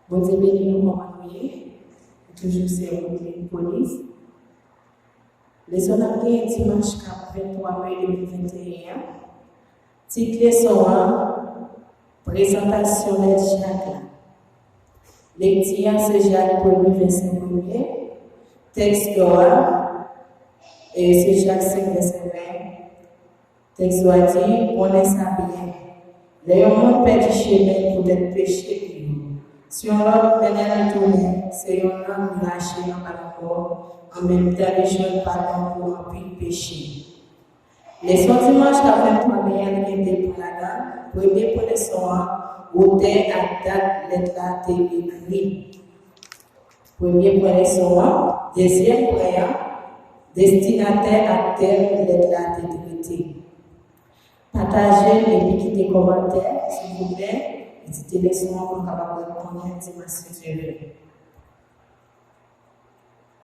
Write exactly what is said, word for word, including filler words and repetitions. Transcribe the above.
Bondye beni nou kòman nou ye. Toujou se Woodline Polis. Leson n ap genyen dimanch k ap venntwa me de mil venteyen an. Tit leson an, prezantasyon lèt Jak la. Lekti a se Jak premye, vèsè premye. Tèks lò a, e se Jak senk, vèsè ven. Tèks la di, konnen sa byen. Lè yon moun pèdi chemen poutèt peche li yo, si yon lòt mennen l tounen, se yon lang li rache anba lanmò, an menm tan li jwenn padon pou anpil peche. Leson dimanch k ap venntwa me a, li gen de pwen ladan l. Premye pwen leson an, otè ak dat lèt la te ekri. Premye pwen leson an, dezyèm pwen an, destinatè ak tèm lèt la te trete. Pataje l epi kite kòmantè, silvouplè. Vizite leson an pou n kapab reponn dimanch si Dye vle.